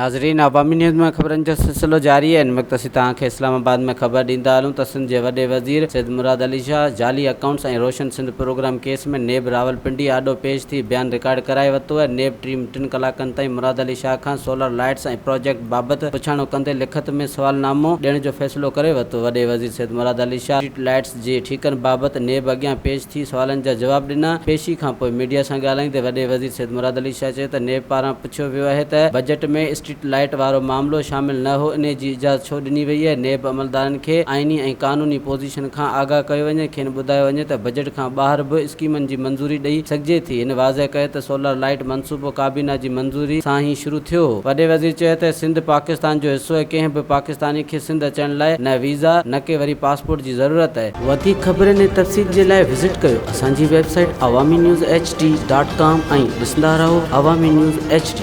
ناظرين عوامي نيوز ۾ خبرن جو سلسلو جاري آهي ان وقت اسين توهان کي اسلام آباد ۾ خبر ڏيندا هلون ته سنڌ جي وڏي وزير سيد مراد علي شاهه جعلي accounts ۽ Roshan Sindh programme case ۾ NAB Rawalpindi آڏو پيش ٿي بيان رڪارڊ ڪرائي ورتو آهي نيب ٽيم ٽن ڪلاڪن تائين مراد علي شاهه کان سولر لائٽس ۽ پراجيڪٽ بابت پڇاڻو ڪندي لکت ۾ سوالنامو ڏيڻ جو فيصلو ڪري ورتو وڏي وزير سيد مراد علي شاهه اسٽريٽ لائٽس جي ٺيڪن بابت نيب اڳيان پيش ٿي سوالن جا جواب ڏنا. پيشي کانپوء ميڊيا سان ڳالهائيندي وڏي وزير سيد مراد علي شاهه چيو ته نيب پاران پڇيو ويو آهي ته بجيٽ ۾ اسٽريٽ لائيٽ وارو معاملو شامل نه هو انهي جي اجازت ڇو ڏني وئي آهي، نيب عملدارن کي آئيني ۽ قانوني پوزيشن کان آگاهه ڪيو وڃي، کين ٻڌايو وڃي ته بجيٽ کان ٻاهر به اسڪيمن جي منظوري ڏئي سگهجي ٿي. هن واضح ڪيو ته سولر لائيٽ منصوبو ڪابينا جي منظوري سان ئي شروع ٿيو هو. وڏي وزير چيو ته سنڌ پاڪستان جو حصو آهي، ڪنهن به پاڪستاني کي سنڌ اچڻ لاء نه ويزا نه ڪي وري پاسپورٽ جي ضرورت آهي. وڌيڪ خبرن ۽ تفصيل جي لاء وزٽ ڪيو اسان جي website Awami news H D dot com ۽ ڏسندا رهو عوامي نيوز ايڇ ڊي.